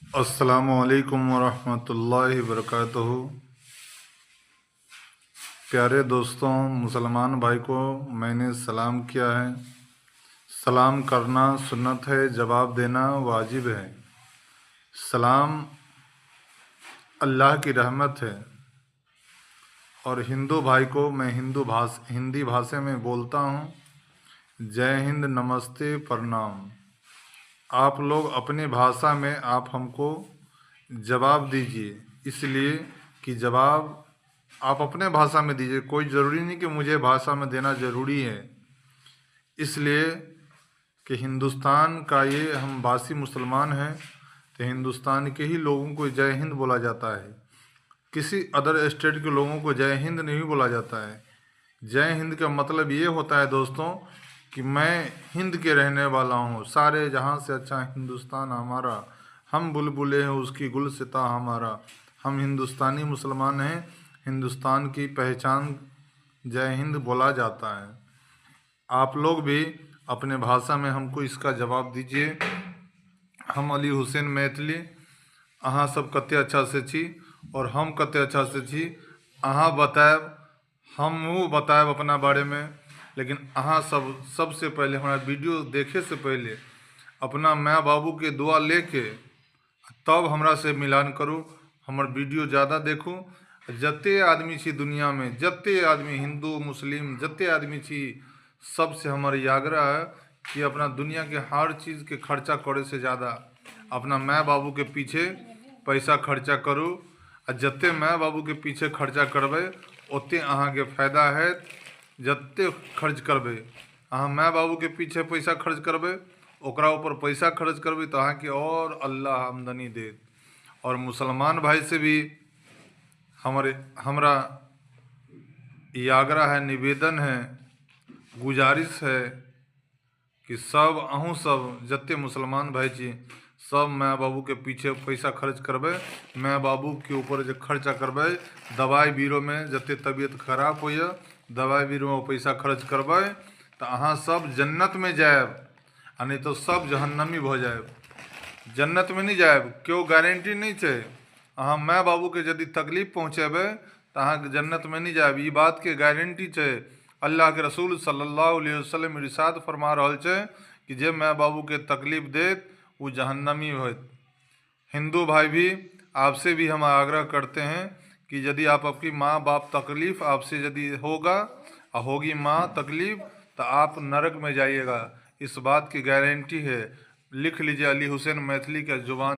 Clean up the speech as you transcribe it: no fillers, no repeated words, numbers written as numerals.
अस्सलामुअलैकुम वरहमतुल्लाहि वबरकातुहू। प्यारे दोस्तों, मुसलमान भाई को मैंने सलाम किया है। सलाम करना सुन्नत है, जवाब देना वाजिब है। सलाम अल्लाह की रहमत है। और हिंदू भाई को मैं हिंदी भाषा में बोलता हूँ, जय हिंद, नमस्ते, प्रणाम। आप लोग अपनी भाषा में आप हमको जवाब दीजिए, इसलिए कि जवाब आप अपने भाषा में दीजिए। कोई ज़रूरी नहीं कि मुझे भाषा में देना ज़रूरी है, इसलिए कि हिंदुस्तान का ये हम वासी मुसलमान हैं, तो हिंदुस्तान के ही लोगों को जय हिंद बोला जाता है। किसी अदर स्टेट के लोगों को जय हिंद नहीं बोला जाता है। जय हिंद का मतलब ये होता है दोस्तों कि मैं हिंद के रहने वाला हूँ, सारे जहाँ से अच्छा हिंदुस्तान हमारा, हम बुलबुले हैं उसकी गुलसिता हमारा। हम हिंदुस्तानी मुसलमान हैं, हिंदुस्तान की पहचान जय हिंद बोला जाता है। आप लोग भी अपने भाषा में हमको इसका जवाब दीजिए। हम अली हुसैन मैथिली, अहाँ सब कते अच्छा से छी और हम कते अच्छा से छी, अहाँ बतायब, हमहूँ बतायब अपना बारे में। लेकिन अहाँ सब सबसे पहले हमारा वीडियो देखे से पहले अपना माय बाबू के दुआ लेके तब हमरा से मिलान करू। हमर वीडियो ज़्यादा देखू। जते आदमी छी दुनिया में, जते आदमी हिंदू मुस्लिम जते आदमी छी, सबसे हमर ई आग्रह है कि अपना दुनिया के हर चीज़ के खर्चा करे से ज़्यादा अपना माय बाबू के पीछे पैसा खर्चा करू। आ जते माय बाबू के पीछे खर्चा करबै ओते अहाँके फायदा हैत। जते खर्च करबै अहाँ माय बाबू के पीछे पैसा खर्च करबै, ओकरा ऊपर पैसा खर्च करबै, तो अहाँके और अल्लाह आमदनी देत। और मुसलमान भाई से भी हमरा ई आग्रह है, निवेदन है, गुजारिश है कि सब अहूँ सब जते मुसलमान भाई छी सब माय बाबू के पीछे पैसा खर्च करबै। माय बाबू के ऊपर जे खर्चा करबै, दवाइ बीरो में जते तबियत खराब होइए दवाइ बीरो में पैसा खर्च करबै तो अहाँ सब जन्नत में जायब, आ नहीं तो सब जहन्नमी भऽ जायब। जन्नत में नहीं जायब, केओ गारंटी नहीं छै। अहाँ माय बाबू के यदि तकलीफ पहुँचेबै तो अहाँ जन्नत में नहीं जायब, ई बात के गारंटी छै। अल्लाह के रसूल सल्लल्लाहु अलैहि वसल्लम इरशाद फरमा रहल छै कि जे माय बाबू के तकलीफ देत वो जहन्नमी होत। हिंदू भाई भी आपसे भी हम आग्रह करते हैं कि यदि आप आपकी माँ बाप तकलीफ़ आपसे यदि होगा और होगी माँ तकलीफ़ तो आप नरक में जाइएगा, इस बात की गारंटी है। लिख लीजिए अली हुसैन मैथिली का जुबान।